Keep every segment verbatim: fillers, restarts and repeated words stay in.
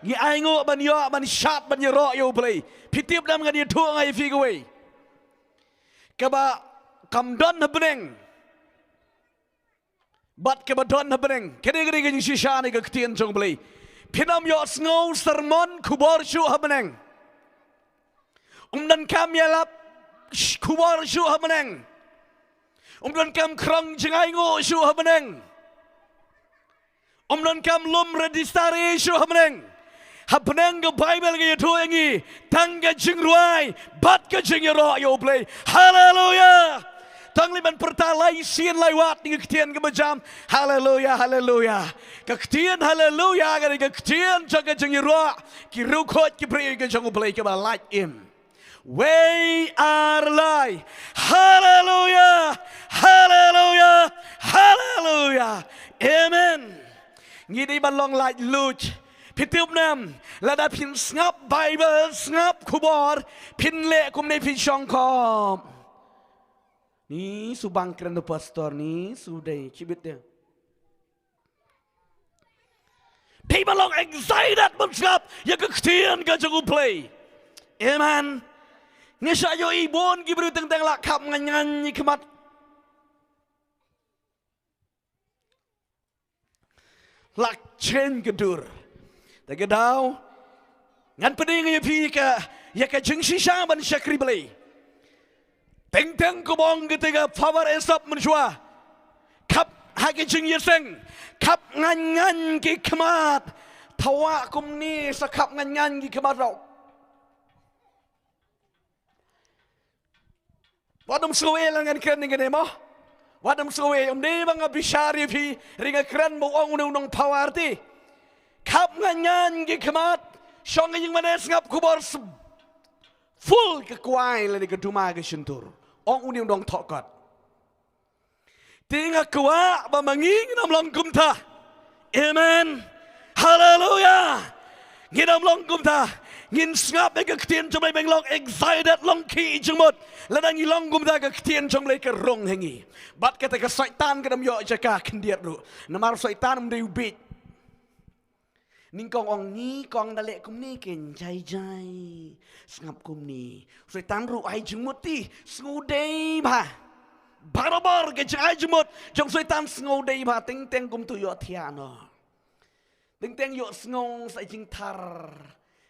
Ngi ainguh ban ïoh, ban shad, ban ïaroh ïa U Blei. Phi tip ne em, ngan ïathuh nga ïa phi kawei kaba kam don ha bneng bad kaba don ha bneng. Kane ka dei ka jingshisha na ka ktien jong U Blei. Phin ym ïohsngew sermon khubor shuh ha bneng. Ym donkam ïalap sh-, khubor shuh ha bneng. Ym donkam khrong jingainguh shuh ha bneng. Ym donkam lum register shuh ha bneng. Ha bneng ka Baibl ka ïathuh ïa ngi tang ka jingrwai bad ka jingïaroh ïa U Blei. Haleluya! Tang lei ban pyrta lai sien lai wat ïa ka ktien kaba jam. Haleluya, haleluya. Ka ktien haleluya ka dei ka ktien jong ka jingïaroh. Ki riewkhuid ki briew ka jong U Blei kaba lait im. Wei ar lai. Haleluya. Haleluya. Haleluya. Amen. Ngi dei ban long laitluid. Phi tip ne em, lada phin sngap Baibl, sngap khubor, phin leh kumne, phin shongkhop. Ni subang kren u pastor, ni sudei chibit de. Dei ban long excited ban sngap ïa ka ktien ka jong U Blei. Amen. Ngi sa ïohi bun ki briew teng teng la khap ngan ngan ïa ki khmat. La chen ka dur. Te ka daw ngan pynïeng ïa phi ka, ïa ka jingshisha ban shakri Blei. Teng teng kumba ong kata ka power e sop mynshuwa. Khap ha ki jingïaseng. Khap ngan ngan ki khmat. Thawa kumne sa khap ngan ngan ki khmat rau. Wat ym sngew ei la ngan kren ïa kane mo. Wat ym sngew ei, ym dei ba nga bishar ïa phi, hynrei nga kren ba u ong une u nongpower te. Khap ngan ngan ki khmat, shong ka ïing mane sngap khubor s-, full ka kwai lane ka duma ka shyntur. Ong une u nongthoh kot. Te nga kwah ba ma ngi ngin ym long kumta. Amen. Haleluya. Ngin ym long kumta. Ngin sngap ïa ka ktien jong U Blei, ba ngin long excited, long khih jingmut. Lada ngi long kumta ka ktien jong U Blei ka rung ha ngi. Bad kata ka Soitan kam ïoh jaka khyndiat ruh. Namar Soitan um dei u bieit. Nyngkong ong ngi kong da leh kumne kin jai jai. Sngap kumne. Soitan ruh ai jingmut te, sngewdei bha. Barabor ka jingai jingmut jong Soitan sngewdei bha, teng teng kumtu ïohthiah noh. Teng teng ïohsngew sa jingthar.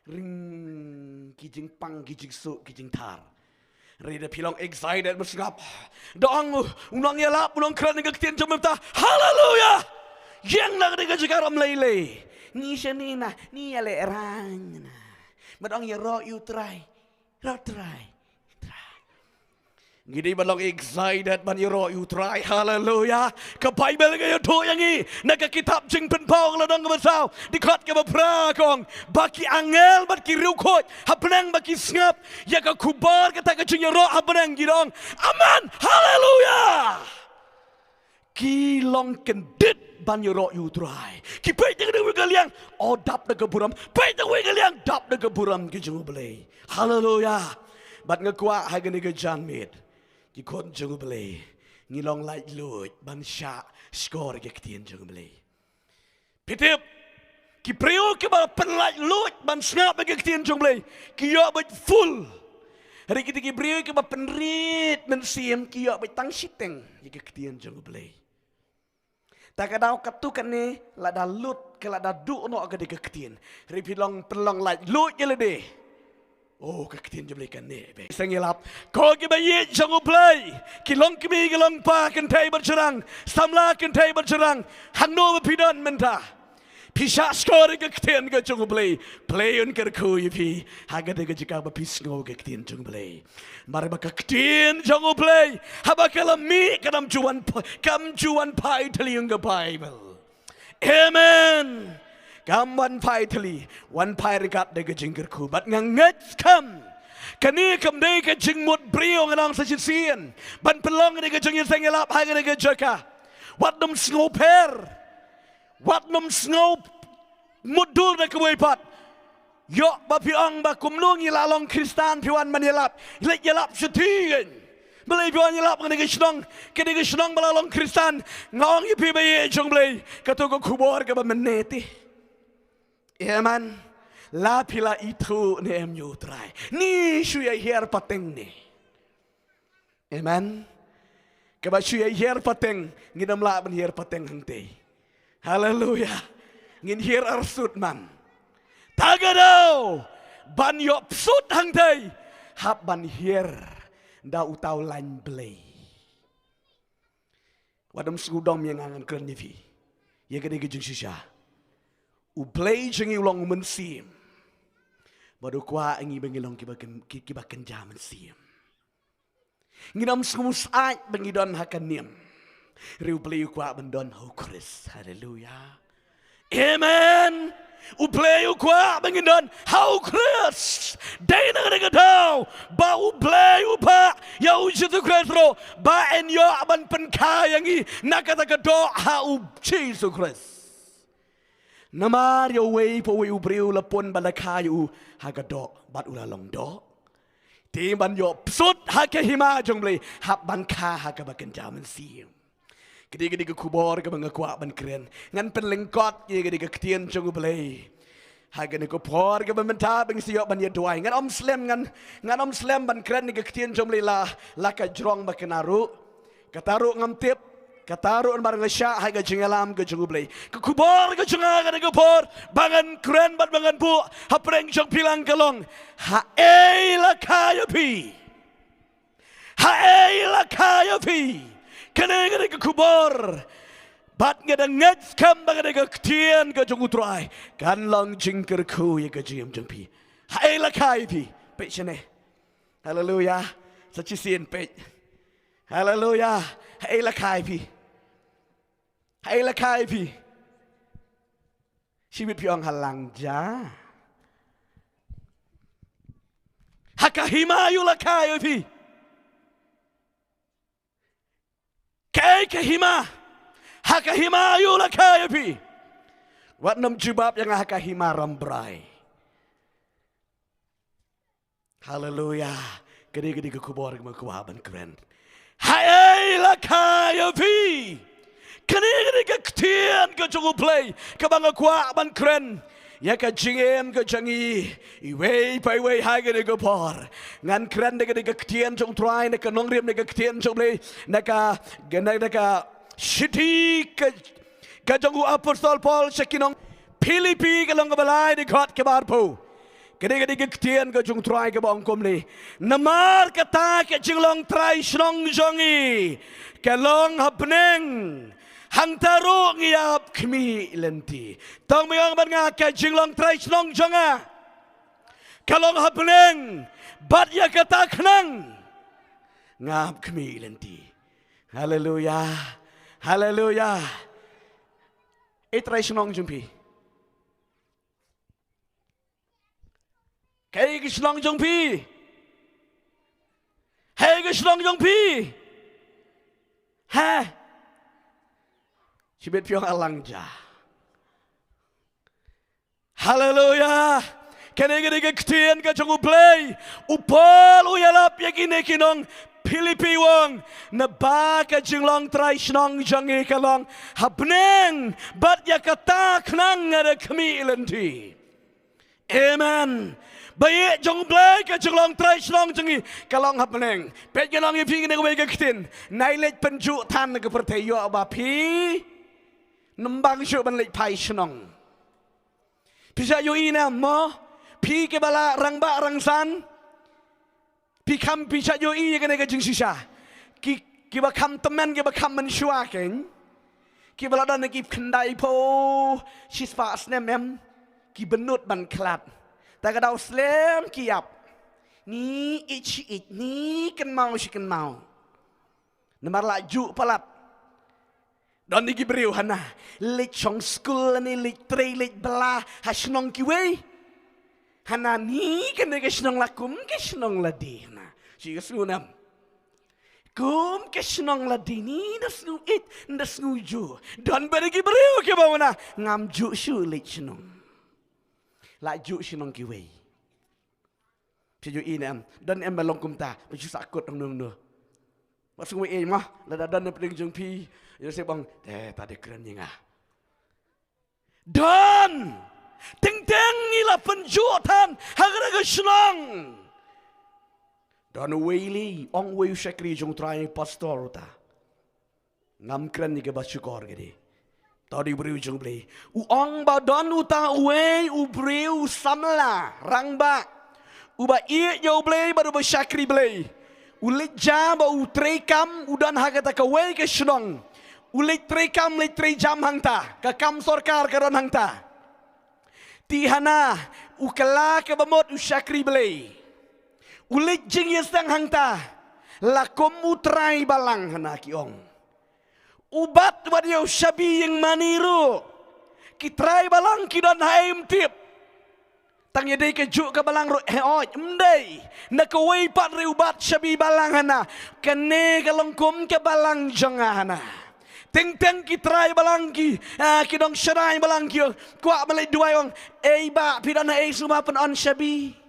Ring ki jingpang, ki jingsuh, ki jingthar. Hynrei da phi long excited ban sngap. Da ong u nongïalap, u nongkren ïa ka ktien jong U Blei mynta. Haleluya! Ïeng na ka dei ka jaka ram lei lei. Ni shane na, ni ïaleh rang na. Bad ong ïaroh ïa U Trai. Ïaroh Trai. Trai. Ngi dei ban long excited ban ïaroh ïa U Trai. Haleluya. Ka Baibl ka ïathuh ïa ngi na ka kitab Jingpynpaw ka lynnong kaba saw, dkhot kaba phra ka ong ba ki angel bad ki riewkhuid ha bneng ba ki sngap ïa ka khubor kata ka jingïaroh ha bneng, ki da ong, "Amen, haleluya." Ki long kyndit ban ïaroh ïa U Trai. Ki peit da kawei ka liang, oh, dap da ka burom. Peit da kawei ka liang, dap da ka burom ka jong U Blei. Haleluya. Bad nga kwah ha kane ka janmiet, ki khun jong U Blei, ngi long laitluid ban shah shkor ïa ka ktien jong U Blei. Phi tip, ki briew kiba pynlaitluid ban sngap ïa ka ktien jong U Blei, ki ïoh beit full. Hynrei kita ki briew kiba pynrit mynsiem, ki ïoh beit tang shiteng ïa ka ktien jong U Blei. Ta ka daw katto katne, lada lut, ka lada duh noh ka dei ka ktien. Hynrei phi long pynlong laitluid ïa lade. Oh, ka ktien jong U Blei ka neh bha. Seng ïalap. Ko kiba ïeit jong U Blei, ki longkmie ki longpa, kynthei bad shynrang, samla kynthei bad shynrang, hangno ba phi don mynta, phi shah shkor ïa ka ktien ka jong U Blei. Blei un kyrkhu ïa phi ha kata ka jaka ba phi sngew ka ktien jong U Blei. Namar ba ka ktien jong U Blei, haba ka la mih, kam ju wan ph-, kam ju wan phai thylli, ong ka Baibl. Amen. Kam wan phai thylli, wan phai ryngkat da ka jingkyrkhu. Bad nga ngeit skhem, kane kam dei ka jingmut briew, nga ong sa shisien, ban pynlong da ka jingïaseng ïalap ha kane ka jaka. Wat nym sngew pher. Wat nym sngew mutdur da kawei pat. Ïoh ba phi ong ba kumno ngi la long Khristan, phi wan ban ïalap. Leit ïalap shatei kein. Balei phi wan ïalap ha kane ka shnong, kane ka shnong ba la long Khristan? Nga ong ïa phi ba ïeit jong U Blei, kato ka khubor kaba mynne te. Amen. La phi la ithuh ne em ïa u Trai? Ngi shu ïa hiar pateng ne? Amen. Kaba shu ïa hiar pateng, ngin ym lah ban hiar pateng hangtei. Haleluya. Ngin hiar arsut man. Ta ka daw ban ïoh psut hangtei, hap ban hiar da uta u lain Blei. Wat ym sngewdom ïa nga, ngan kren ïa phi ïa kane ka jingshisha. U Blei jong ngi u long u mynsiem, bad u kwah ïa ngi ba ngin long kiba kyn-, ki-, kiba kynja mynsiem. Ngin ym sngewsih ba ngi don ha ka niam, hynrei u Blei u kwah ban don ha u Khrist. Haleluya. Amen. U Blei u kwah ba ngin don ha u Khrist. Dei na kane ka daw ba u Blei u phah ïa u Jisu Khrist ruh ba un ïoh ban pynkha ïa ngi na kata ka doh ha u Jisu Khrist. Namar ïa uwei pa uwei u briew la pun ba la kha ïa u ha ka doh, bad u la long doh. Te ban ïoh psut ha ka hima jong u Blei, hap ban kha ha kaba kynja mynsiem. Ka dei, ka dei ka khubor kaba nga kwah ban kren. Ngan pynlyngkot ïa ka dei ka ktien jong u Blei ha kane ka por kaba mynta ba ngi sa ïoh ban ïa duwai. Ngan ym slem, ngan, ngan ym slem ban kren ïa ka ktien jong u Blei la, la ka jrong ba kane ruh. Kata ruh ngam tip, kata ruh namar nga shah ha ka jingïalam ka jong u Blei. Ka khubor ka jong nga ha kane ka por ba ngan kren bad ba ngan buh hapdeng jong phi lang ka long: Haei la kha ïa phi? Haei la kha ïa phi? Kane, kane ka khubor. Bad nga dang ngeit skhem ba kane ka ktien ka jong u Trai kan long jingkyrkhu ïa ka jingim jong phi. Haei la kha ïa phi? Peit shane. Haleluya. Sa shisien peit. Haleluya. Haei la kha ïa phi? Haei la kha ïa phi? Shibit phi ong, ha lang ja. Ha ka hima aïu la kha ïa phi? Kaei ka hima? Ha ka hima aïu la kha ïa phi? Wat nym jubab ïa nga, ha ka hima Rambrai. Haleluya. Ka dei, ka dei ka khubor kaba nga kwah ban kren. Haei la kha ïa phi? Kane, ka dei ka ktien ka jong u Blei kaba nga kwah ban kren ïa ka jingim ka jong ngi iwei pa iwei ha kane ka por. Ngan kren da ka dei ka ktien jong u Trai, na ka nongrim na ka ktien jong u Blei, na ka, na, na ka shithi ka, ka jong u apostol Paul sha ki nong Philippi, ka lynnong kaba lai, dkhot kaba arphew. Ka dei, ka dei ka ktien ka jong u Trai kaba ong kumne: Namar kata ka jinglong trai shnong jong ngi ka long ha bneng, hangta ruh ngi ïap khmih lynti. Tang ba ong bad nga, ka jinglong trai shnong jong nga ka long ha bneng, bad ïa kata khnang nga ïap khmih lynti. Haleluya. Haleluya. Ei trai shnong jong phi? Kaei ka shnong jong phi? Haei ka shnong jong phi? Ha? Shibit phi ong, ha lang ja. Haleluya. Kane, kane ka ktien ka jong u Blei. U Paul u ïalap ïa kine ki nong Philippi, u ong, naba ka jinglong trai shnong jong ngi ka long ha bneng, bad ïa kata khnang nga da khmih lynti. Amen. Ba ïeit jong u Blei, ka jinglong trai shnong jong ngi ka long ha bneng. Peit, ngan ong ïa phi kane kawei ka ktien. Nai leit pynjuh than na ka pyrthei, ïoh ba phi nym bang shuh ban leit phai shnong. Phi shah ïohi ne em mo? Phi kiba la rangbah rangsan, phi kham, phi shah ïohi ïa kane ka jingshisha? Ki, kiba kham tymmen, kiba kham mynshuwa keiñ, kiba la don ha ki khyndai phew shispah snem em, ki bynnud ban khlad. Ta ka daw slem ki ïap. Ni ïeit shi ïeit, ni kynmaw shi kynmaw. Namar la juh palat. Don ïa ki briew hana leit shong skul ne leit trei leit bylla ha shnong kiwei. Hana ni kane ka shnong la kum ka shnong lade hana. Shi ka sngew nam. Kum ka shnong lade ni da sngew ïeit, da sngew juh. Don bad ïa ki briew kiba wan hana ngam juh shuh leit shnong. La juh shnong kiwei. Phi ju i ne em, don em ba long kumta, ba ju sahkut ong nung nu. Ba sngewbha ei mo, lada don na pdeng jong phi, ïa se bang, te ta dei kren ïa nga. Don, teng teng ngi la pynjuh than ha kane ka shnong. Don uwei lei, ong uwei u shakri jong u Trai, pastor uta. Ngam kren ïa kaba shukor kane. To dei u briew jong u Blei. U ong ba don uta uwei u briew samla rangbah, uba ïeit ïa u Blei bad uba shakri Blei. U leit ja ba u treikam, u don ha kata kawei ka shnong. U leit treikam, leit treijam hangta, ka kam sorkar ka don hangta. Te hana u kylla kaba mut u shakri Blei. U leit jingïaseng hangta, la kum u trai balang hana, ki ong. U bat wat ïa u shabi ïing mane ruh. Ki trai balang ki don ha ei ym tip. Tang ïa dei kajuh ka balang ruh, hooid, ym dei. Na kawei pat ruh u bat shabi balang hana. Kane ka long kum ka balang jong nga hana. Teng teng ki trai balang ki, ah, ki nongshadai balang ki kwah ban leit duwai, ong, "Ei bah, phi don ha ei, sngewbha pynïoh shabi."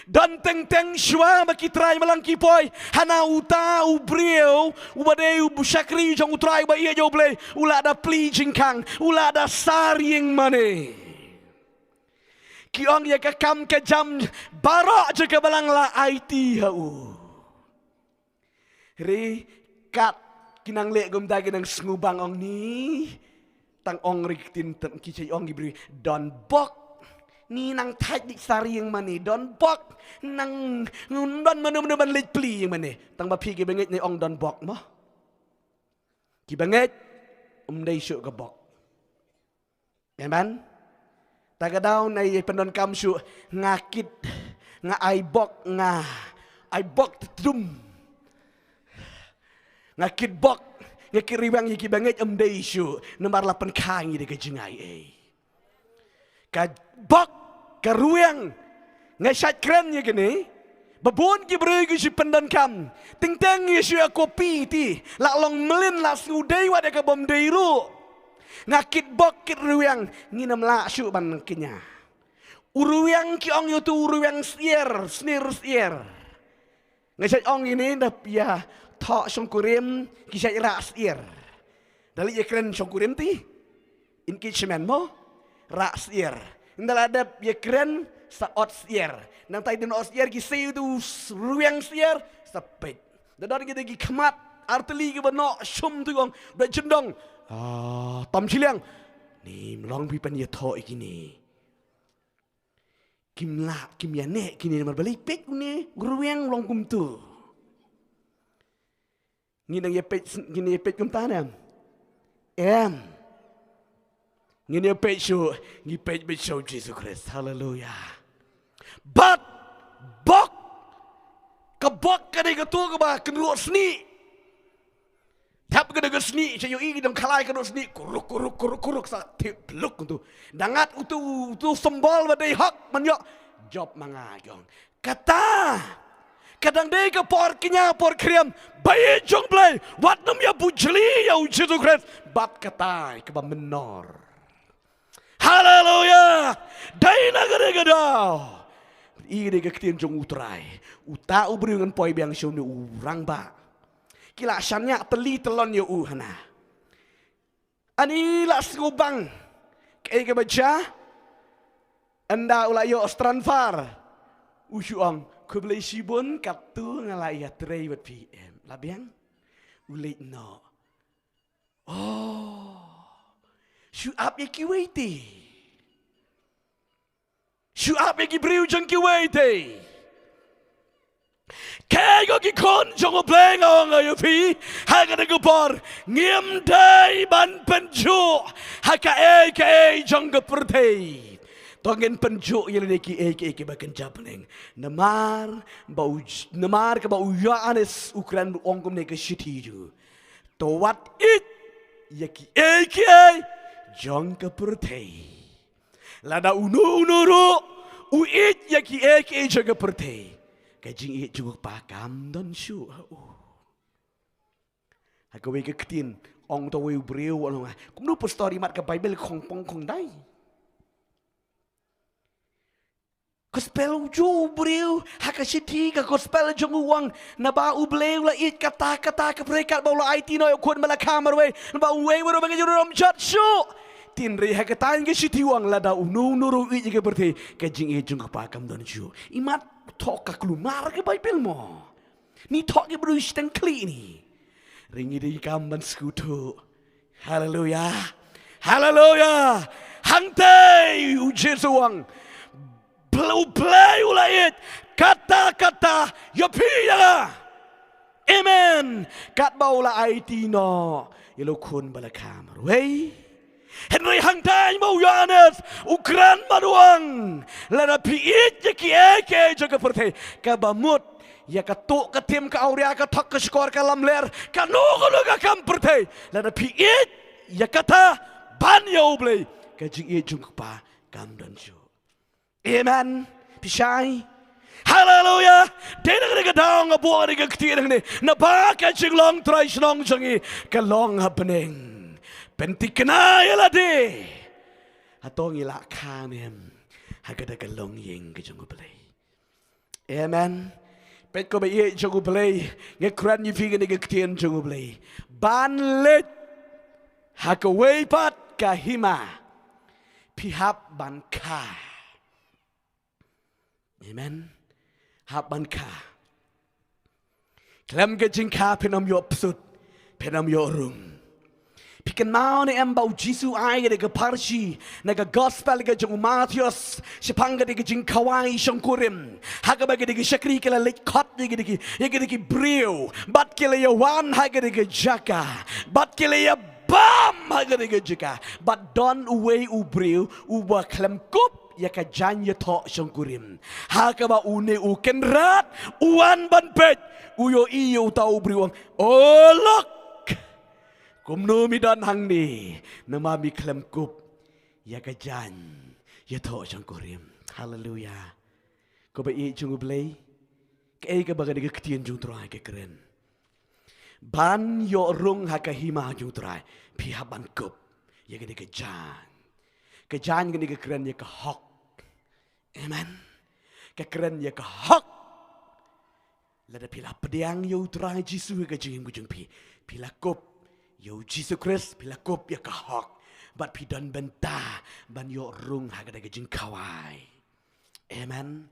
Don teng teng shuwa ba ki trai balang ki poi, hana uta u briew uba dei u shakri jong u Trai uba ïeit ïa u Blei, u la da plie jingkhang, u la da sar ïing mane. Ki ong ïa ka kam ka jam baroh jong ka balang la aiti ha u. Hynrei kat ki nang leh kumta, ki nang sngewbang, ong, ni tang ong ruh ki ktien, tang ki shait ong ki briew, don bok. Ni nang thait dik sar ïing mane, don bok. Nang don mano mano ban leit plie ïing mane. Tang ba phi kiba ngeit ne ong don bok mo. Kiba ngeit ym dei shuh ka bok. Amen. Ta ka daw na ïa pyndonkam shuh, nga kit, nga ai bok, nga ai bok tdum. Nga kit bok, nga kit riwang ïa kiba ngeit, ym dei shuh, namar la pynkha ngi da ka jingaiei. Ka bok, ka riwang, nga shait kren ïa kane. Ba bun ki briew ki shu pyndonkam. Teng teng ïa shu ïa copy te. La long mlien, la sngewdei wat ïa ka bym dei ruh. Nga kit bok kit riwang, ngin ym lah shuh ban kñia. U riwang ki ong ïa utu u riwang syier, snier syier. Nga shait ong ine, da ïa thoh shongkurim ki shait rah syier. Da leit ïa kren shongkurim te, engagement mo, rah syier. Ynda la dep ïa kren sa ot syier. Nangta ïa dep ot syier ki sei utu u riwang syier sa peit. Da don ki da ki khmat artylli kiba noh shum tu, ong, ba jyndong. Ah, tam shiliang. Ym long phi pynïathoh ïa kine. Kim lah, kim ïaneh kine namar balei, peit une u riwang u long kumtu. Ngin nang ïa peit, ngin ïa peit kumta ne em? Em. Ngin ïa peit shuh, ngi peit beit shuh Jisu Khrist. Haleluya. Bad bok, ka bok ka dei kato kaba kynruh snieh. Thep ka da ka snieh, sha ïohi ki dong khalai ka da snieh, kuruk, kuruk, kuruk, kuruk, sa thep luk tu. Da ngat utu, utu symbol ba dei hok, man ïoh, jop ma nga jong. Kata, ka dang dei ka por kñia por khriam, ba ïeit jong Blei, wat nym ïa bujli ïa u Jisu Khrist, bad kata, kaba mynnor. Haleluya! Dei na kane ka daw. I dei ka ktien jong u Trai. Uta u briew ngan poi biang sha une u rangbah. Ki la shaniah tylli tyllon ïa u hana. Ani la sngewbang. Kaei kaba jia? Ynda u la ïoh transfer, u shu ong, khublei shibun, katto nga la ïatrei bad phi em. La biang? U leit noh. Oh. Shu ap ïa kiwei te. Shu ap ïa ki briew jong kiwei te. Kaei ko ki khun jong U Blei, nga ong ïa phi ha kane ka por, ngim dei ban pynjuh ha kaei kaei jong ka pyrthei. To ngin pynjuh ïa lade kiei kiei kiba kynja bneng. Namar ba u, namar kaba u Ïoannis u kren, u ong kumne ha ka shithi jong u. To wat ïeit ïa kiei kiei jong ka pyrthei. Lada uno uno ruh u ïeit ïa kiei kiei jong ka pyrthei, ka jingïeit jong u Kpa kam don shuh ha u. Ha kawei ka ktien, ong uta uwei u briew, ong, kumno pastor, imat ka Baibl khongpong khongdai. Gospel u ju u briew, ha ka shithi ka gospel jong u ong, naba U Blei u la ïeit kata kata ka pyrthei katba u la aiti noh ïa u khun ba la kha marwei. Naba uwei uwei ruh ba ngeit ïa u ruh um jot shuh. Tynrai ha kata ka shithi u ong lada uno uno ruh u ïeit ïa ka pyrthei, ka jingïeit jong u Kpa kam don shuh. Imat thoh ka kulmar ka Baibl mo. Ngi thoh ki briew shiteng khlieh ngi. Hynrei ngi dei kam ban sngewthuh. Haleluya. Haleluya. Hangtei u Jisu u ong, Blei, Blei u la ïeit, katta katta ïa phi ïa nga. Amen. Katba u la aiti noh ïa la u khun ba la kha marwei. Hynrei hangtei mo u Ïoannis u kren bad u ong, lada phi ïeit ïa kiei kiei jong ka pyrthei, kaba mut ïa ka tuh ka tim ka awria ka thok ka shkor ka lamler, kano kano ka kam pyrthei, lada phi ïeit ïa kata ban ïa U Blei, ka jingïeit jong u Kpa kam don shuh. Amen. Phi shai? Haleluya. Dei na kane ka daw nga buh kane ka ktien hangne, naba ka jinglong trai shnong jong ngi ka long ha bneng. Pynthikna ïa lade, hato ngi la kha ne em ha kata ka longïing ka jong U Blei? Amen. Peit ko ba ïeit jong U Blei, nga kren ïa phi kane ka ktien jong U Blei, ban leit ha kawei pat ka hima, phi hap ban kha. Amen. Hap ban kha. Khlem ka jingkha phin ym ïoh psut, phin ym ïoh rung. Phi kynmaw ne em ba U Jisu u ai kane ka pharshi na ka gospel ka jong u Mathaios shaphang kane ka jingkhawai shongkurim, ha kaba kine ki shakri ki la leit khot ïa kine ki, ïa kine ki briew, bad ki la ïa wan ha kane ka jaka, bad ki la ïa bam ha kane ka jaka, bad don uwei u briew uba khlem kup ïa ka jaiñ ïathoh shongkurim. Ha kaba une u kynrad u wan ban peit, u ïohi ïa uta u briew, u ong, "O lok, kumno mi don hangne, namar mi khlem kup ïa ka jaiñ ïathoh shongkurim." Haleluya. Ko ba ïeit jong U Blei, kaei kaba kane ka ktien jong U Trai ka kren? Ban ïoh rung ha ka hima jong U Trai, phi hap ban kup ïa kane ka jaiñ. Ka jaiñ kane ka kren ïa ka hok. Amen. Ka kren ïa ka hok. Lada phi la pdiang ïa U Trai Jisu ha ka jingim ka jong phi, phi la kup ïa U Jisu Khrist, phi la kup ïa ka hok, bad phi don bynta ban ïoh rung ha kane ka jingkhawai. Amen.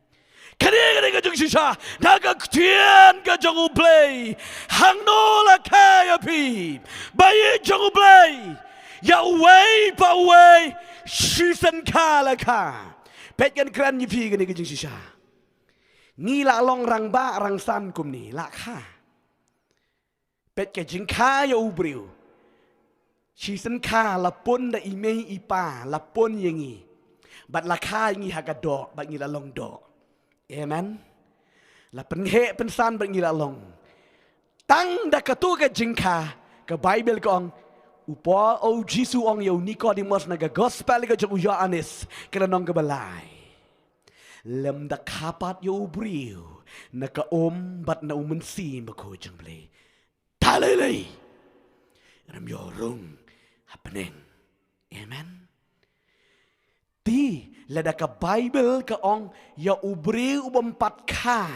Kane, kane ka jingshisha na ka ktien ka jong U Blei. Hangno la kha ïa phi, ba ïeit jong U Blei? Ïa uwei pa uwei, shisien kha la kha. Peit, ngan kren ïa phi kane ka jingshisha. Ngi la long rangbah rangsan kumne, la kha. Peit, ka jingkha ïa u briew, shisien kha la pun da i mei i pa, la pun ïa ngi. Bad la kha ïa ngi ha ka doh, bad ngi la long doh. Amen. La pynheh pynsan bad ngi la long. Tang da katu ka jingkha, ka Baibl ka ong, u Paul, o, U Jisu u ong ïa u Nikodimos na ka gospel ka jong u Ïoannis, ka lynnong kaba lai, lymda kha pat ïa u briew na ka um bad na u Mynsiem Bakhuid jong U Blei, ta lei lei, ym ïoh rung ha bneng. Amen. Te lada ka Baibl ka ong ïa u briew u bym pat kha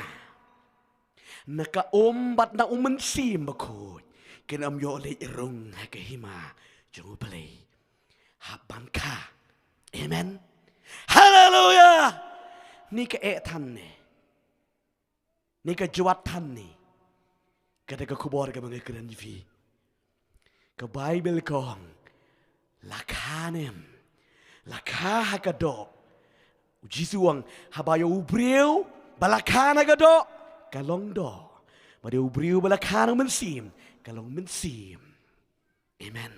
na ka um bad na u Mynsiem Bakhuid, kin ym ïoh leit rung ha ka hima jong U Blei. Hap ban kha. Amen. Haleluya. Ngi ka eh than ne, ngi ka jwat than ne, kata ka khubor kaba nga kren ïa phi. Ka Baibl ka ong, la kha ne em? La kha ha ka doh. U Jisu u ong, haba ïa u briew ba la kha na ka doh, ka long doh. Bad ïa u briew ba la kha na u Mynsiem, ka long mynsiem. Amen.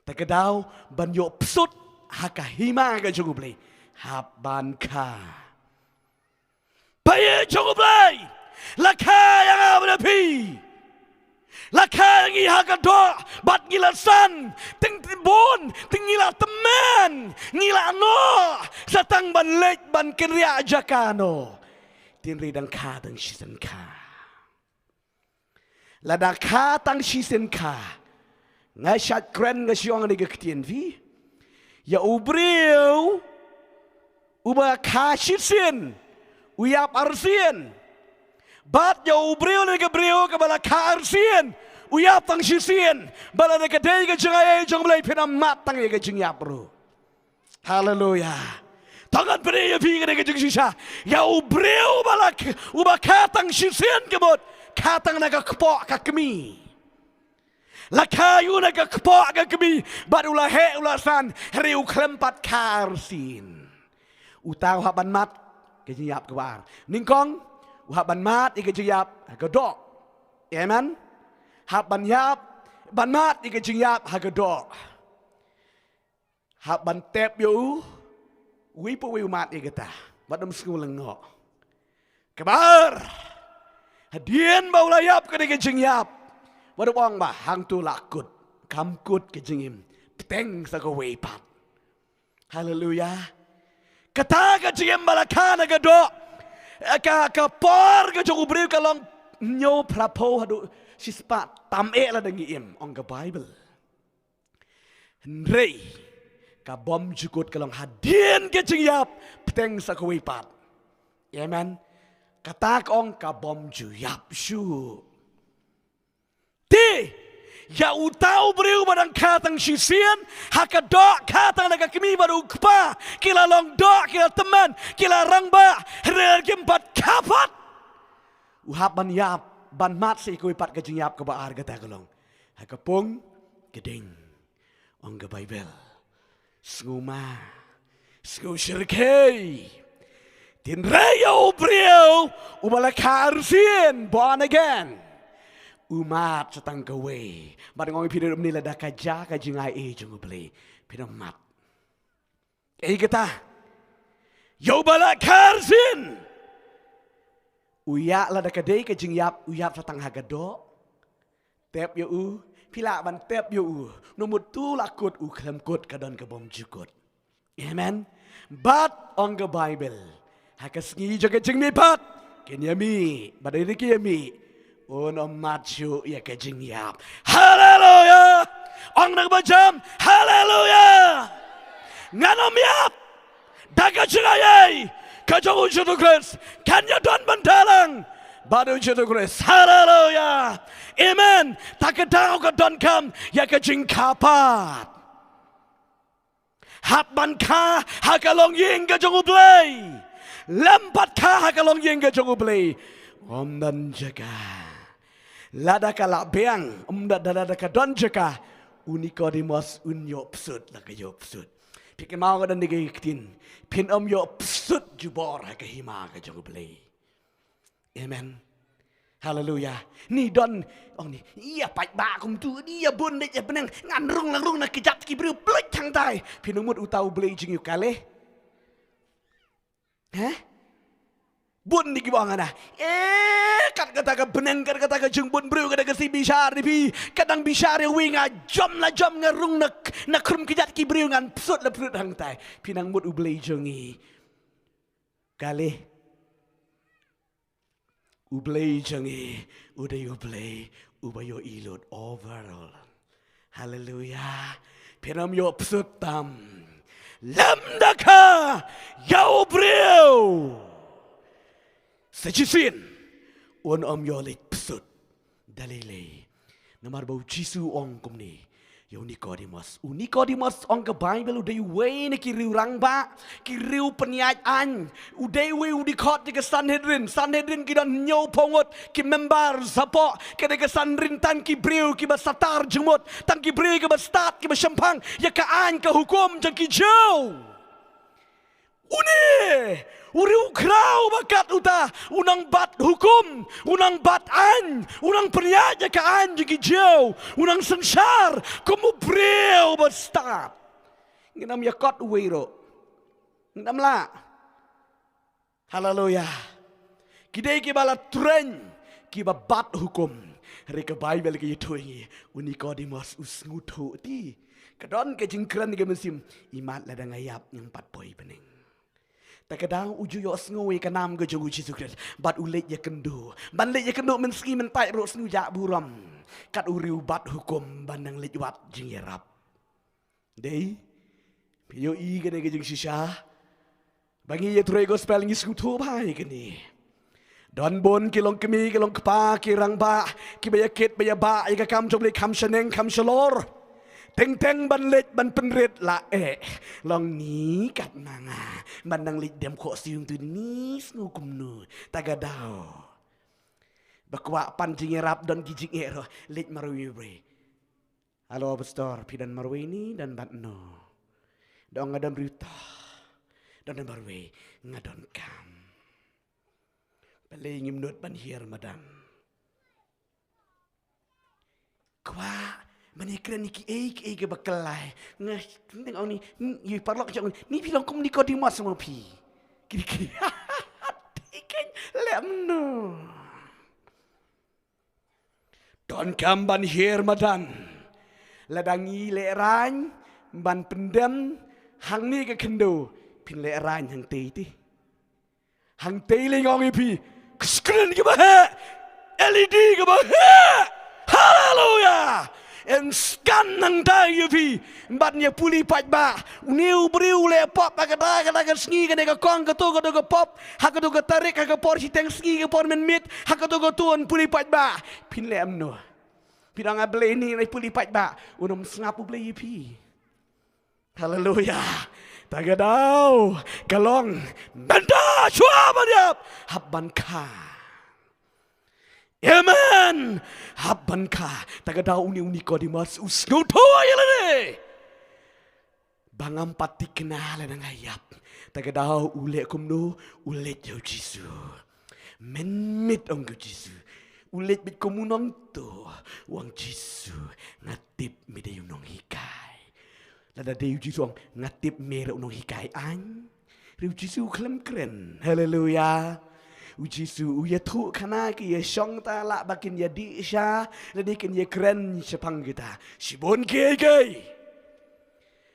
Ta ka daw ban ïoh psut ha ka hima ka jong U Blei, hap ban kha. Ba ïeit jong U Blei, la kha ïa nga bad ïa phi. La kha ïa ngi ha ka doh, bad ngi la san, teng bun, teng ngi la tymmen, ngi la noh, sa tang ban leit ban kynriah jaka noh. Tynrai dang kha, dang shisien kha. Lada kha tang shisien kha, nga shait kren, nga shu ong kane ka ktien phi. Ïa u briew uba kha shisien, u ïap arsien. Bad ïa u briew lane ka briew kaba la kha arsien, U ïap tang shisien, bad lada ka dei ka jingai ei jong U Blei phin ym mad tang ïa ka jingïap ruh. Haleluya. Tang ngan pyni ïa phi kane ka jingshisha. Ïa u briew uba la k-, uba kha tang shisien ka mut, kha tang na ka kpoh ka kmie. La kha ïa u na ka kpoh ka kmie, bad u la heh u la san, hynrei u khlem pat kha arsien. Uta u hap ban mad ka jingïap kaba ar. Nyngkong, u hap ban mad ïa ka jingïap ha ka doh. Amen. Hap ban ïap, ban mad ïa ka jingïap ha ka doh. Hap ban tep ïa u, uwei pa uwei u mad ïa kata. Bad ym sngew lyngngoh. Kaba ar. Hadien ba u la ïap kane ka jingïap, bad u ong ba hangto la kut. Kam kut ka jingim. Bteng sa kawei pat. Haleluya. Kata ka jingim ba la kha na ka doh, ka, ka por ka jong u briew ka long hynñiew phra phew haduh shispah tam eh lada ngi im, ong ka Baibl. Hynrei ka bymjukut ka long hadien ka jingïap, bteng sa kawei pat. Amen. Kata ka ong ka bym ju ïap shuh. Te ïa uta u briew ba dang kha tang shisien, ha ka doh kha tang na ka kmie bad u kpa, ki la long doh, ki la tymmen, ki la rangbah, hynrei kim pat kha pat. U hap ban ïap, ban mad sa kawei pat ka jingïap kaba ar, kata ka long ha ka pung ka ding. Ong ka Baibl, sngewma, sngewshyrkhei. Hynrei ïa u briew uba la kha arsien, born again, u mad sa tang kawei. Bad nga ong ïa phi, lada ka jia ka jingai ei jong U Blei, phin ym mad. Ei kata, ïa uba la kha arsien, u ïa, lada ka dei ka jingïap, u ïap sa tang ha ka doh. Tep ïa u, phi lah ban tep ïa u. Namar uto u la kut, u khlem kut, ka don ka bymjukut. Amen. Bad ong ka Baibl, ha ka sngi jong ka jingmihpat, kin ïa mih, bad hynrei ki ïa mih, un ym mad shuh ïa ka jingïap. Haleluya. Ong na kaba jam, haleluya. Ngan ym ïap. Da ka jingai ei ka jong U Jisu Khrist, kan ïa don bynta lang bad U Jisu Khrist. Haleluya. Amen. Ta ka daw ka donkam ïa ka jingkha pat. Hap ban kha ha ka longïing ka jong U Blei. Lem pat kha ha ka longïing ka jong U Blei, ym don jaka. Lada ka la biang, ym da, da, lada ka don jaka, u Nikodimos un ïoh psut, la ka ïoh psut. Phi kynmaw ka don da ka ktien, phin ym ïoh psut jubor ha ka hima ka jong U Blei. Amen. Haleluya. Ni don, ong ni, ïa paidbah kumto, ïa bun leit ïa bneng, ngan rung la rung na kjat ki briew, pynleit hangtai. Phin ym mut uta U Blei jong ngi u kha leh. Heh? Bun di kiba ong hana, eh, kat kata ka bneng, kat kata ka jingbun briew, kat kata ka sngi bishar di phi, kat dang bishar ïa uwei, nga jom la jom, nga rung na, na khrum kjat ki briew, ngan psut la psut hangtai. Phin ym mut U Blei jong ngi u kha leh. U Blei jong ngi u dei U Blei uba ïohi lut overall. Haleluya. Phin ym ïoh psut tam. Lymda kha ïa u briew sa shisien, un ym ïoh leit psut da lei lei. Namar ba U Jisu u ong kumne ïa u Nikodimos. U Nikodimos, ong ka Baibl, u dei uwei na ki riew rangbah, ki riew pynïaid aiñ. U dei uwei u dkhot ïa ka Sanhedrin. Sanhedrin ki don hynñiew phew ngut ki member shapoh. Ka dei ka Sanhedrin tang ki briew kiba satar jingmut, tang ki briew kiba stad, kiba shemphang ïa ka aiñ ka hukum jong ki Jiw. Une u riew khraw ba kat uta u nang bat hukum, u nang bat aiñ, u nang pynïaid ïa ka aiñ jong ki Jiw, u nang synshar kum u briew ba stad. Ngin ym ïa kot uwei ruh. Ngin ym lah. Haleluya. Ki dei kiba la train, kiba bat hukum. Hynrei ka Baibl ka ïathuh ïa ngi, u Nikodimos u sngewthuh te. Ka don ka jingkren ka mynsiem, imat lada nga ïap ngam pat poi bneng. Ta ka daw u ju ïohsngew ïa ka nam ka jong U Jisu Khrist bad u leit ïakynduh. Ban leit ïakynduh mynsngi mynta ruh sngewjah burom. Kat u riew bat hukum ban nang leit wad jingïarap. Dei, phi ïohi kane ka jingshisha? Ba ngi ïa trei gospel ngi sngewthuh bha ïa kane. Don bun ki long kmie, ki long kpa, ki rangbah, kiba ïa kit ba ïa bah ïa ka kam jong U Blei kham shaneng kham shalor. Teng teng ban leit ban pynrit la eh. Long ni kat ma nga ban nang leit dem khohsiew tu ni sngew kumno. Ta ka daw ba kwah pan jingïarap don ki jingeh ruh, leit marwei marwei. Halo pastor, phi don marwei ne don bad no? Don nga don riewtah. Don marwei, nga don kam. Balei ngim nud ban hiar madan? Kwah ban ïakren ïa kiei kiei kiba kylla. Nga teng ong ni, ïa paralok jong ni, phi long kum Nikodemos ma phi. Kiri kiri. Ikan lem no. Donkam ban hiar madan. Lada ngi lehraiñ ban pyndem hangne ka khyndew, phin lehraiñ hangtei te. Hangtei lei nga ong ïa phi, ka screen kaba heh, L E D kaba heh. Haleluya. Yn scan nangta ïa phi. Bad ïa pule paidbah, une u briew u leh pop ha kata kata ka sngi, kane ka kong, kato kato ka pop, ha kato ka tarik, ha ka por shiteng sngi, ka por mynmiet, ha kato kato, yn pule paidbah. Phin leh kumno? Phi dang, a Blei ne, ne pule paidbah, un ym sngap U Blei ïa phi. Haleluya. Ta ka daw ka long, mynta shuwa ban ïap, hap ban kha. Amen. Hap ban kha. Ta ka daw une u Nikodemos u sngewthuh ïa lade ba ngam pat thikna lada nga ïap. Ta ka daw u leh kumno? U leit ïa u Jisu. Mynmiet ong ïa u Jisu. U leit beit kum u nongtuh, u ong, Jisu, nga tip me dei u nonghikai. Lada dei u Jisu u ong, nga tip me ruh u nonghikai, aiñ. Hynrei u Jisu u khlem kren. Haleluya. U Jisu u ïathuh khana ki ïashong, ta lah ba kin ïadih sha, lada kin ïakren shaphang kita. Shibun kiei kiei.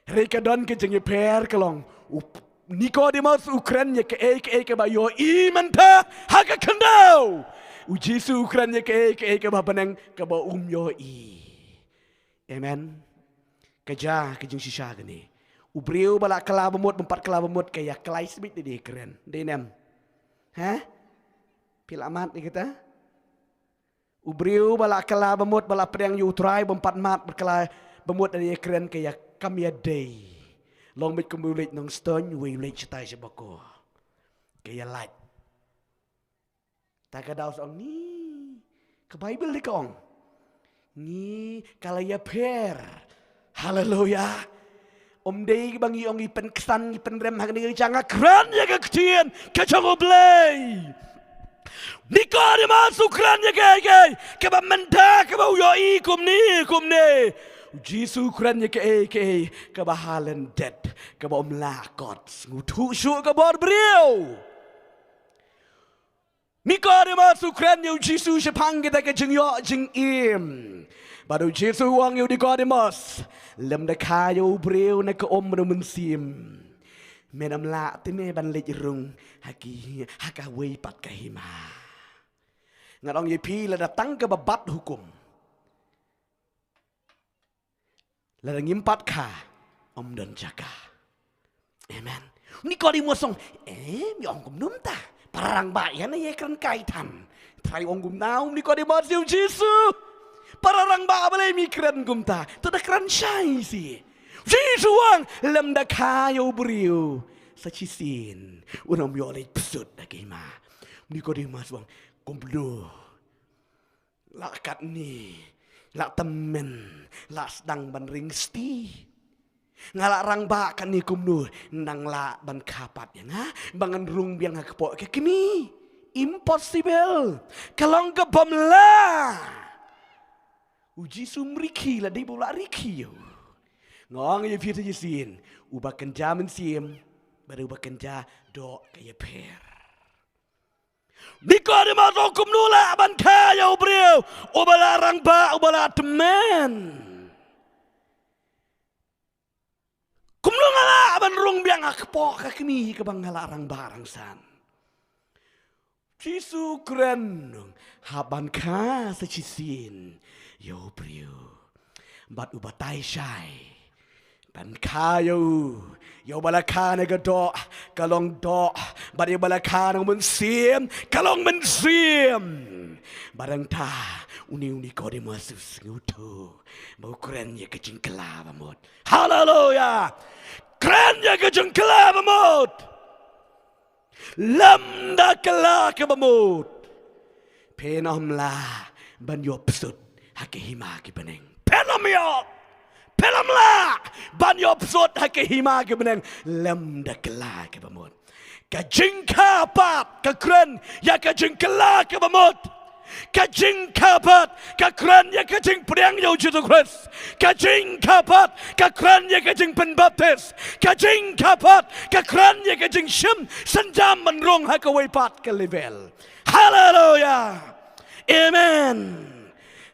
Hynrei ka don ka jingïapher ka long. U Nikodemos u kren ïa kaei kaei kaba ïohi mynta ha ka khyndew. U Jisu u kren ïa kaei kaei kaba bneng kaba um ïohi. Amen. Ka ja ka jingshisha kane. U briew ba la kylla bamut, bym pat kylla bamut, ka ïa classmate de, de kren. Dei ne em? Ha? Phi la mad ïa kata? U briew ba la kylla bamut, ba la pdiang ïa U Trai, bym pat mad, ba kylla bamut, de kren, ka ïa kam ïadei. Long beit kum u leit Nongstoiñ, uwei u leit shatai sha Bako. Ka ïa lait. Ta ka daw sa ong ngi. Ka Baibl de ka ong ngi, ka la ïapher. Haleluya. Ym dei ba ngi ong ngi pynksan, ngi pynrem ha kane ka jaka, nga kren ïa ka ktien ka jong U Blei. Nikodemos u kren ïa kaei kaei kaba mynta kaba u ïohi kumne kumne. U Jisu u kren ïa kaei kaei kaba ha lyndet, kaba ym lah kot. Sngewthuh shuh ka bor briew. Nikodemos u kren ïa u Jisu shaphang kita ki jingïoh jingim. Bad u Jisu u ong ïa u Nikodemos, lymda kha ïa u briew na ka um bad u mynsiem, men ym lah te me ban leit rung ha ki, ha kawei pat ka hima. Nga ong ïa phi, lada tang kaba bat hukum, lada ngim pat kha, ym don jaka. Amen. Nikodemos u ong, em, ïa ong kumno mynta? Para rangbah ïa na ïa kren kai than. Trai ong kumno, Nikodemos ïa u Jisu. Para rangbah balei me kren kumta? To da kren shai shi. Jisu u ong, lymda kha ïa u briew sa shisien, un ym ïoh leit bsut ha ka hima. Nikodemos u ong, kumno? La katne, la tymmen, la sdang ban ring sti. Nga la rangbah katne kumno, nang lah ban kha pat ïa nga ba ngan rung biang ha kpoh ka kmie? Impossible. Ka long ka bym lah. U Jisu um rikhi lada u la rikhi ïa u. Nga ong ïa phi te shisien, uba kynja mynsiem bad uba kynja doh ka ïapher. Nikodemos u ong kumno lah ban kha ïa u briew uba la rangbah, uba la tymmen? Kumno nga lah ban rung biang ha kpoh ka kmie kaba nga la rangbah rangsan? Jisu u kren, hap ban kha sa shisien ïa u briew. Bad u batai shai ban kha ïa u, ïa uba la kha na ka doh, ka long doh Bad ïa ba la kha na u mynsiem, ka long mynsiem. Bad hangta une u Nikodemus u sngewthuh ba u kren ïa ka jingkylla bamut. Haleluya. Kren ïa ka jingkylla bamut. Lymda kylla ka bamut, phin ym lah ban ïoh psut ha ka hima ki bneng. Phin ym ïoh, phin ym lah ban ïoh psut ha ka hima ki bneng lymda kylla ka bamut. Ka jingkha pat ka kren ïa ka jingkylla ka bamut. Ka jingkha pat ka kren ïa ka jingpdiang ïa u Jisu Khrist. Ka jingkha pat ka kren ïa ka jingpynbaptis. Ka jingkha pat ka kren ïa ka jingshim synjam ban rung ha kawei pat ka level. Haleluya. Amen.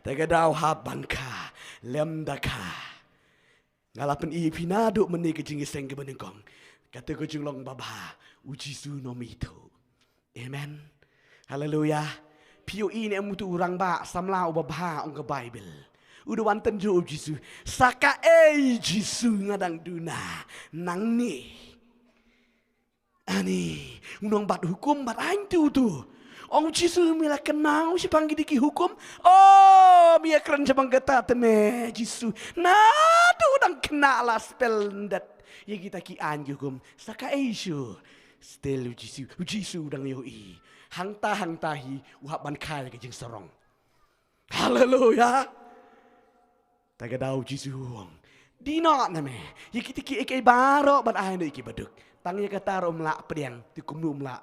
Te ka daw hap ban kha, lymda kha. Nga la pyni ïa phi naduh mynne ka jingïaseng kaba nyngkong. Kata ka jinglong babha, u Jisu un ym ithuh. Amen. Haleluya. Phi ïohi ne em uto u rangbah samla uba bha, ong ka Baibl. U da wan tynjuh u Jisu. Sa kaei Jisu nga dang duna nangne. Ani, u nongbat hukum bad aiñ tu tu. Ong u Jisu, me la kynmaw shaphang kine ki hukum? Oh, me ïakren shaphang kata te me Jisu. Naduh dang khynnah la spel ndet ïa kita ki aiñ ki hukum. Sa kaei shuh? Still u Jisu, u Jisu u dang ïohi. Hangta hangta hi u hap ban kha ïa ka jingsarong. Haleluya. Te ka daw u Jisu u ong, dih noh na me ïa kita kiei kiei baroh bad ai noh ïa ki baduk. Tang ïa kata ruh ym lah pdiang, te kumno ym lah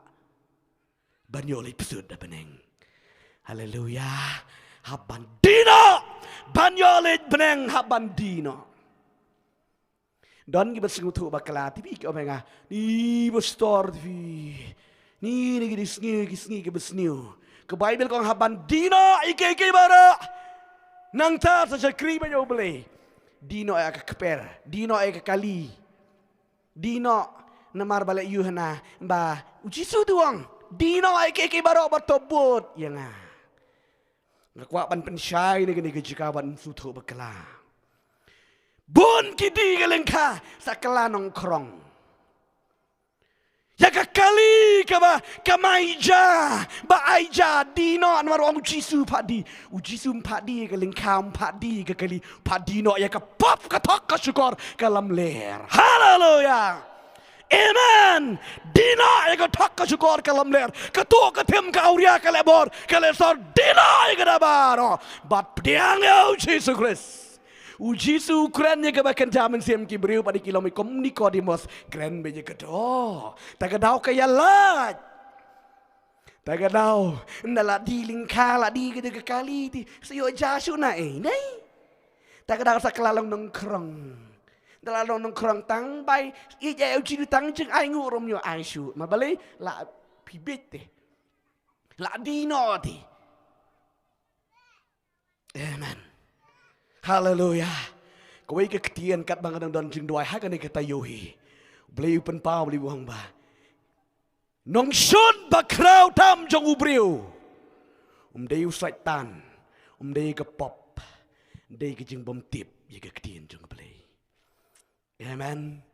ban ïoh leit psut ha bneng? Haleluya. Hap ban dih noh ban ïoh leit bneng, hap ban dih noh. Don kiba sngewthuh bakla, te phi ki ong ïa nga, ni pastor, te phi, ni, ni ki dei sngi, ki sngi kiba sniew. Ka Baibl ka ong hap ban dih noh ïa kiei kiei baroh. Nangta sa shakri bha ïa U Blei. Dih noh ïa ka kper, dih noh ïa ka kali. Dih noh, namar ba la ïohi na ba u Jisu u ong, dih noh ïa kiei kiei baroh bad to bud ïa nga. Nga kwah ban pynshai na kane ka jaka ban sngewthuh bakla. Bun ki dih ka lyngkha, sa kylla nongkhrong. Ïa ka kali kaba ka mai ja, ba ai ja, dih noh, namar ong u Jisu phah dih. U Jisu ym phah dih ïa ka lyngkha, ym phah dih ïa ka kali, phah dih noh ïa ka pop ka thok ka shukor ka lamler. Haleluya. Amen. Dih noh ïa ka thok ka shukor ka lamler, ka tuh ka thim, ka awria, ka lehbor, ka lehsor, dih noh ïa ka da baroh bad pdiang ïa u Jisu Khrist. U Jisu u kren ïa kaba kynja mynsiem, ki briew pat ki long kum u Nikodemus, kren beit ïa ka doh. Te ka daw ka ïalait. Te ka daw, ynda la dih lyngkha, la dih ka kali, te sa ïoh ja shuh na ei, nei? Te ka daw sa kylla long nongkhrong. Ynda la long nongkhrong tang bai ïeit ïa u Jisu, tang jingainguh ruh ym ïoh ai shuh. Namar balei? La phi bieit te. La dih noh te. Amen. Haleluya. Kawei ka ktien katba nga dang don jingduwai ha kane ka taïew hi, U Blei u pynpaw, U Blei u ong ba nongshun bakhraw tam jong u briew um dei u Soitan, um dei ka pop, dei ka jingbymtip ïa ka ktien jong U Blei. Amen.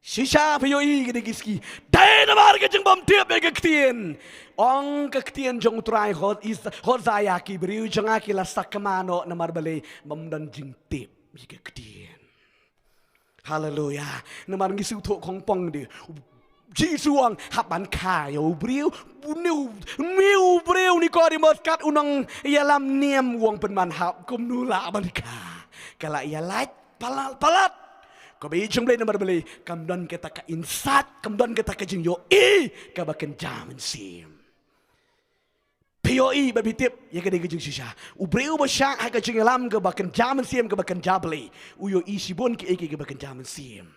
Shisha phi ïohi kine ki sngi, dei namar ka jingbymtip ïa ka ktien. Ong ka ktien jong U Trai, Hos-, Is-, Hosea, ki briew jong nga ki la sakma noh, namar balei? Bym don jingtip ïa ka ktien. Haleluya. Namar ngi sngewthuh khongpong de. Jisu u ong hap ban kha ïa u briew. Une u, une u briew Nikodemus kat u nongïalam niam u ong pynban hap, kumno lah ban kha? Ka la ïalait palat, palat. Kaba ïeit jong U Blei, namar balei? Kam don kata ka insight, kam don kata ka jingïohi kaba kynja mynsiem. Phi ïohi bad phi tip ïa kane ka jingshisha. U briew uba shah ha ka jingïalam kaba kynja mynsiem, kaba kynja Blei, u ïohi shibun kiei kiei kiba kynja mynsiem.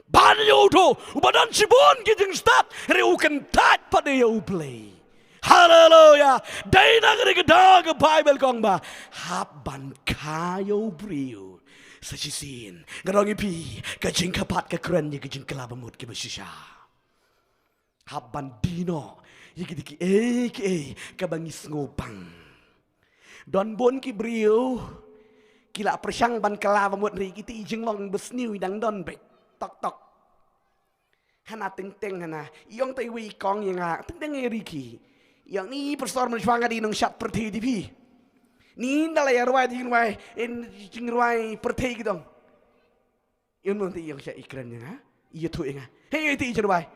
Ban ïoh uto uba don shibun ki jingstad, hynrei u kyntait pat ïa U Blei. Haleluya. Dei na kane ka daw ka Baibl ka ong ba hap ban kha ïa u briew. Sa shisien nga ong ïa phi, ka jingkha pat ka kren ïa ka jingkylla bamut kiba shisha. Hap ban dih noh ïa kita kiei kiei kaba ngi sngewbang. Don bun ki briew ki la pyrshang ban kylla bamut, hynrei kita i jinglong basniew i dang don beit. Tok tok. Hana teng teng hana. I ong te i wei i kong ïa nga. Teng teng ïa ri ki. I ong ni pastor mynshuwa nga dei nongshad pyrthei te phi. Ni nda la ïa rwai te jingrwai. En jingrwai pyrthei ki dong. I ong te i ong sha i kren ïa nga. I ïathuh ïa nga. Hei te i jingrwai.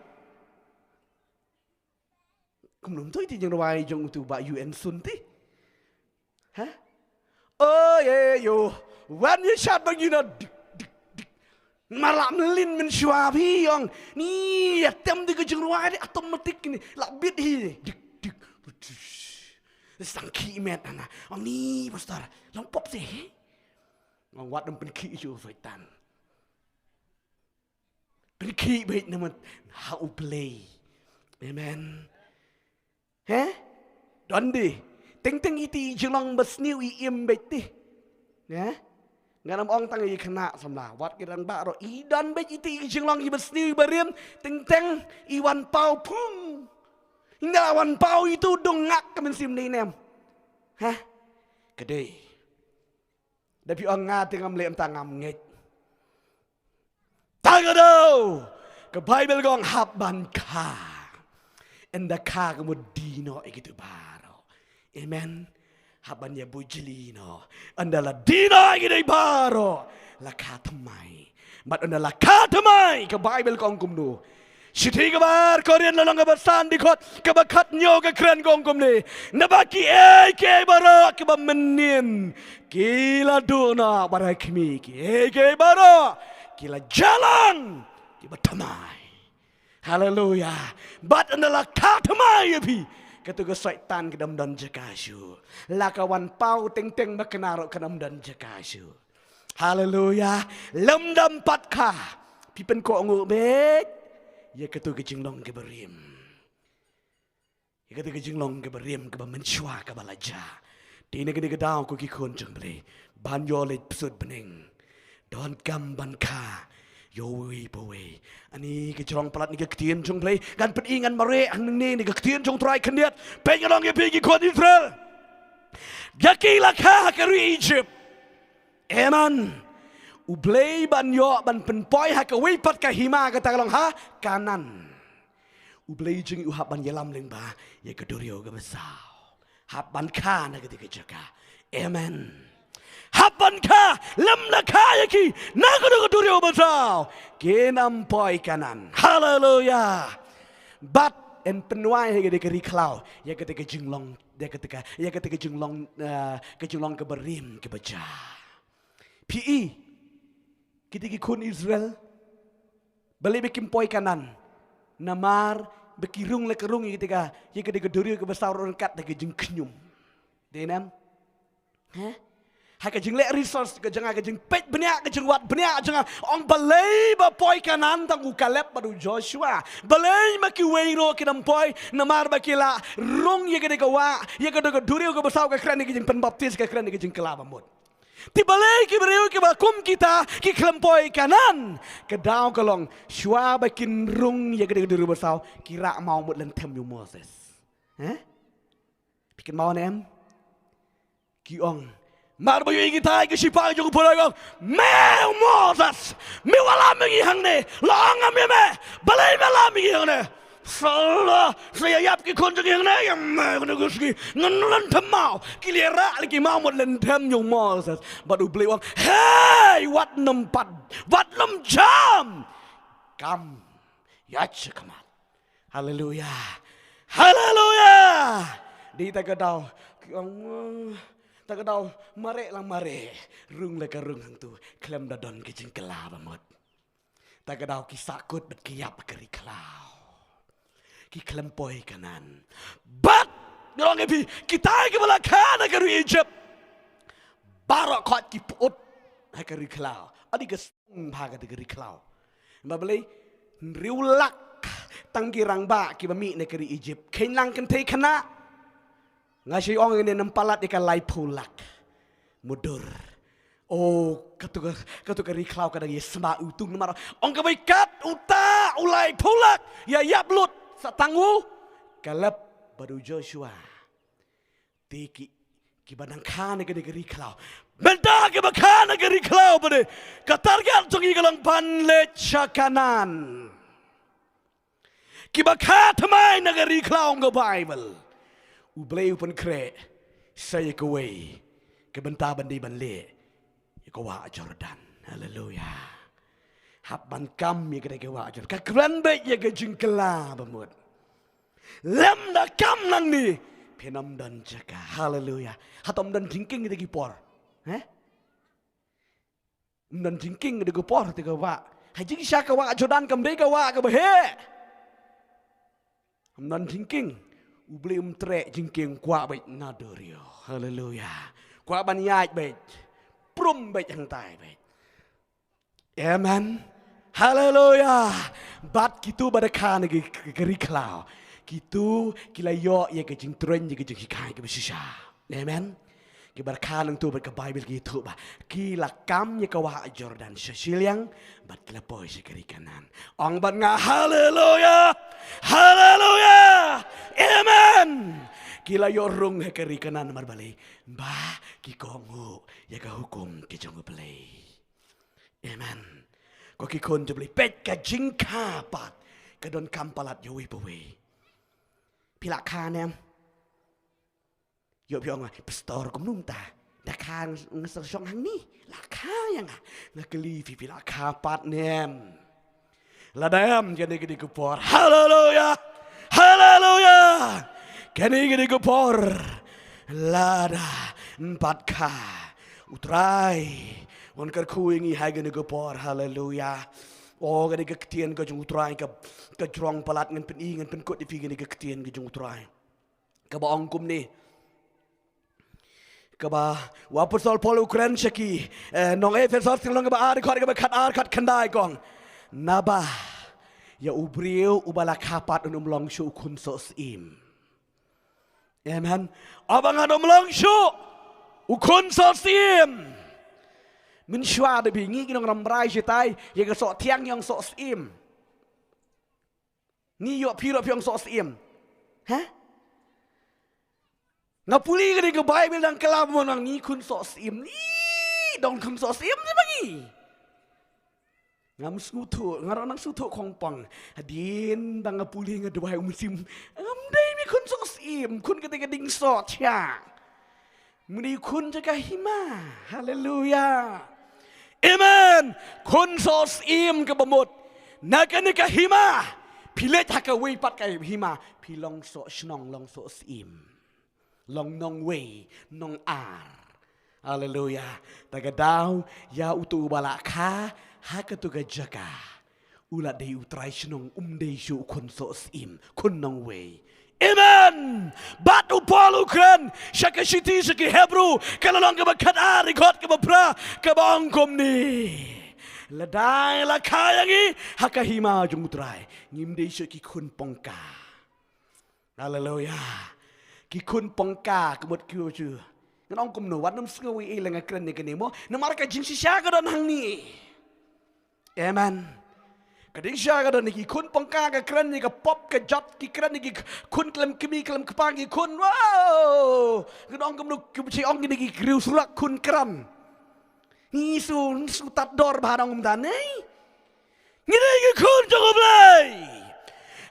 Kumno to i te jingrwai jong utu ba U N Sun te. Ha? Oh ye yo. Wan ïa shad bang ïa na dik dik dik. Mar la mlin mynshuwa phi ong. Ni ïa tem te ka jingrwai te automatic ni. La bit hi. Dik dik. Sang ki met ana. Ong ni pastor. Long pop se. Ong wat dam pynkhih shu Soitan. Pynkhih beit namar ha U Blei. Amen. He? Don de. Teng teng iti i jinglong ba sniew i im beit te. He? Ngan ym ong tang i khynnah samla. Wat ki rangbah ruh i don beit iti i jinglong i ba sniew i ba rim. Teng teng i wan paw phung. Nga wan paw itu dong ngak ka mynsiem dei nem. He? Ka dei. Da phi ong nga te ngam leh mynta ngam ngeit. Ta ka daw ka Baibl ka ong hap ban kha. Ynda kha ka mut dei noh ïa kitu baroh. Amen. Hap ban ïa bujli noh. Ynda la dei noh ïa kitu baroh la kha thymmai. Bad ynda la kha thymmai ka Baibl ka ong kumno. Shithi kaba ar Korinth lynnong kaba san dkhot kaba khathynñiew ka kren ka ong kumne. Naba kiei kiei baroh kiba mynnin ki la duh noh bad ha khmih kiei kiei baroh ki la jah lang kiba thymmai. Haleluya. Bad ynda la kha thymmai ïa phi katu ka Soitan ka dam don jaka shuh. La ka wan paw teng teng ba kane ruh ka dam don jaka shuh. Haleluya. Lem dam pat kha. Phi pynkohnguh beit ïa katu ka jinglong kaba rim. Ïa katu ka jinglong kaba rim kaba mynshuwa kaba la jah. Te na kane ka daw ko ki khun jong Blei ban ïoh leit bsut bneng. Donkam ban kha ïa uwei pa uwei. Ani ka jrong palat na ka ktien jong Blei ngan pyni ngan mareh hangne na ka ktien jong Trai khyndiat. Peit ngan ong ïa phi ki khun Israel. Ïa ki la kha ha ka ri Egypt. Amen. U Blei ban ïoh ban pynpoi ha kawei pat ka hima kata ka long ha Kanan. U Blei jong ngi u hap ban ïalam lyngba ïa ka duriaw kaba saw. Hap ban kha na kata ka jaka. Amen. Hap ban kha lem da kha ïa ki na kata ka duriaw kaba saw. Kin ym poi Kanan. Haleluya. Bad yn pynwai ha kata ka ri khlaw ïa kata ka jinglong ïa kata ka ïa kata ka jinglong eh, ka jinglong kaba rim kaba jah. Phi i kita ki khun Israel balei ba kim poi Kanan. Namar ba ki rung la ka rung ïa kita ka ïa kita ka duriaw kaba saw ryngkat da ka jingkhñium. Dei nam? He? Ha ka jingleh research ka jong nga ka jingpeit bniah ka jingwad bniah jong nga ong balei ba poi Kanan tang u Kaleb bad u Joshua. Balei ma kiwei ruh kim poi namar ba ki la rung ïa kita ka wah ïa kita ka duriaw kaba saw ka kren ïa ka jingpynbaptis ka kren ïa ka jingkylla bamut. Te balei ki briew kiba kum kita ki khlem poi Kanan. Ka daw ka long shuwa ba kin rung ïa ka dei ka dei ruh ba saw ki rah maw mut lem them ïa u Moses. He? Phi kynmaw ne em? Ki ong mar ba ïohi kita ki shipai jong u Pharao ki ong me u Moses me wallam ïa ngi hangne. La ong ngam ïa me. Balei me lam ïa ngi hangne? Sa la sa ïa ïap ki khun jong ngi hangne ïa me kane ka sngi ngan lem them maw. Ki leh rah leh ki maw mut lem them ïa u Moses. Bad u Blei u ong hei wat nym pat wat nym jam. Kam ïa shakhmat. Haleluya. Haleluya. Dei ta ka daw ki ong ta ka daw mareh la mareh rung la ka rung hangtu khlem da don ka jingkylla bamut. Ta ka daw ki sahkut bad ki ïap ka ri khlaw. Ki khlem poi Kanan. Bad ngan ong ïa phi kita kiba la kha na ka ri Egypt baroh khoit ki put ha ka ri khlaw. Adi ka song bha ka ri khlaw. Ba balei hynriew lak tang ki rangbah kiba mih na ka ri Egypt. Kheiñ lang kynthei khynnah. Nga shu ong ine nym palat ïa ka laiphew lak. Mudur. O katu ka katu ka ri khlaw ka dang ïa sma utung namar ong ka bai kat uta u laiphew lak ïa ïap lut sa tang u Kaleb bad u Joshua. Te ki kiba nang kha na ka ri khlaw. Mynta kiba kha na ka ri khlaw ba de ka target jong ki ka long ban leit sha Kanan. Kiba kha thymmai na ka ri khlaw ka Baibl. U Blei u pynkhreh sa ïa kawei ka bynta ban dei ban leh ïa ka wah Jordan. Haleluya. Hap ban kam ïa ka dei ka wah Jordan. Ka kren beit ïa ka jingkylla ba mut. Lem da kam nangne phin ym don jaka. Haleluya. Hato ym don jingkieng ïa ki por? Heh? Ym don jingkieng ïa ki por te ka wah. Ha jingshisha ka wah Jordan kam dei ka wah kaba heh. Ym don jingkieng. U Blei um treh jingkieng, kwah beit na duriaw. Haleluya. Kwah ban ïaid beit. Prum beit hangtai beit. Amen. Haleluya. Bad kito ba da kha na ki, ki, ki ri khlaw, kito ki la ïoh ïa ka jingtrei, ïa ka jinghikai kaba shisha. Amen. Kiba da kha nangto bad ka Baibl ki ïathuh ba ki la kam ïa ka wah Jordan sha shiliang bad ki la poi sha ka ri Kanaan. Ong bad nga haleluya. Haleluya. Amen. Ki la ïoh rung ha ka ri Kanaan namar balei? Ba ki kohnguh ïa ka hukum ka jong U Blei. Amen. Ko ki khun jong U Blei, peit ka jingkha pat ka donkam palat ïa uwei pa uwei. Phi la kha ne em? Ïoh phi ong, pastor, kumno mynta? Da kha nga sa shong hangne. La kha ïa nga. Nga kylli phi, phi la kha pat ne em? Lada em, kane ka dei ka por. Haleluya. Haleluya. Kane ka dei ka por. Lada em pat kha, U Trai un kyrkhu ïa ngi ha kane ka por. Haleluya. O, kane ka ktien ka jong U Trai ka, ka jrong palat, ngan pyni, ngan pynkut ïa phi kane ka ktien ka jong U Trai. Kaba ong kumne. Kaba u apostol Paul u kren sha ki, eh, nong Ephesos, tynglong kaba ar, dkhot kaba khatar, khatkhyndai, ka ong, naba ïa u briew uba la kha pat un ym long shuh u khun sohsyiem. Amen. Haba ngan ym long shuh u khun sohsyiem. Mynshuwa da phi, ngi ki nong Rambrai shatai, ïa ka soh thiang ngi ong sohsyiem. Ngi ïoh, phi ruh phi ong sohsyiem. Heh? Nga pule kane ka Baibl dang kylla ba mon ngi khun sohsyiem. Ih, dang khun sohsyiem ne ba ngi. Ngam sngewthuh, nga ruh nang sngewthuh khongpong. Hadien ba nga pule nga duwai u mynsiem. Ngam dei mih khun sohsyiem, khun kata ka dieng soh thiah. Mynta khun jong ka hima. Haleluya. Amen. Khun sohsyiem kaba mut. Na kane ka hima. Phi leit ha kawei pat ka hima. Phi long soh shnong, long sohsyiem. Long nongwei, nongar. Haleluya. Ta ka daw, ïa uto uba la kha ha kato ka jaka, u la dei u trai shnong, um dei shuh u khun sohsyiem, khun nongwei. Amen. Bad u Paul u kren sha ka shithi sha ki Hebru, ka lynnong kaba khatar, dkhot kaba phra, kaba ong kumne. Lada la kha ïa ngi ha ka hima jong u Trai, ngim dei shuh ki khun pongka. Haleluya. Ki khun pongka, ka mut ki u chu. Ngan ong kumno, wat nym sngew ei ei lada nga kren ïa kane mo. Namar ka jingshisha ka don hangne. Amen. Ka jingshisha ka don, ki khun pongka ka kren ïa ka pop ka jot, ki kren ïa ki khun khlem kmie khlem kpa, ki khun. Wow. Ngan ong kumno, ki bym shym ong kine ki riewshlok khun kren. Ngi shu, shu tad dor bha nang kumta ne. Ngi dei ki khun jong U Blei.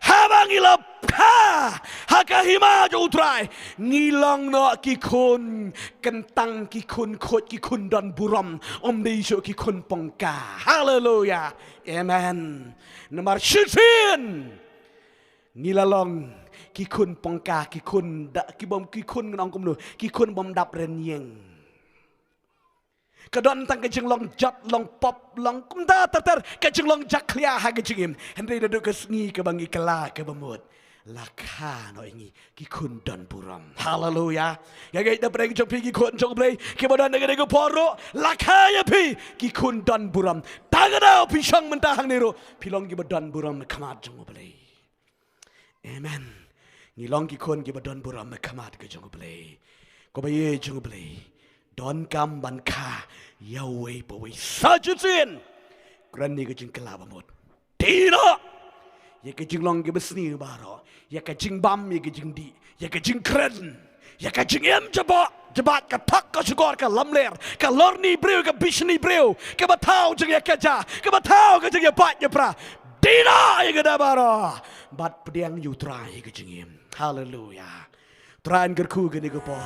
Haba ngi la kha ha ka hima jong U Trai, ngi long noh ki khun kyntang, ki khun khuid, ki khun don burom. Ym dei shuh ki khun pongka. Haleluya. Amen. Namar shisien ngi la long ki khun pongka, ki khun da, ki bym, ki khun, ngan ong kumno, ki khun bym dap rynïeng. Ka don tang ka jinglong jot, long pop, long kumta ter ter, ka jinglong jakhlia ha ka jingim. Hynrei naduh ka sngi kaba ngi kylla kaba mut, la kha noh ïa ngi ki khun don burom. Haleluya. Ïa ngi da pyrshang jong phi ki khun jong U Blei, kiba don ha kane ka por ruh, la kha ïa phi ki khun don burom. Ta ka daw phi shong mynta hangne ruh, phi long kiba don burom ha khmat jong U Blei. Amen. Ngi long ki khun kiba don burom ha khmat ka jong U Blei. Ko baïeit jong U Blei, donkam ban kha ïa uwei pa uwei sa shisien. Kren ïa ka jingkylla ba mut. Dei noh ïa ka jinglong kiba sniew baroh, ïa ka jingbam, ïa ka jingdih, ïa ka jingkren, ïa ka jingim jabok jabad, ka thok ka shukor, ka lamler, ka lorni briew, ka bishni briew, kaba thaw jingïakajia, kaba thaw ka jingïabad ïapra. Tira ïa ka da baroh. Bad pdiang ïa u Trai ha ka jingim. Haleluya. Trai un kyrkhu kane ka por.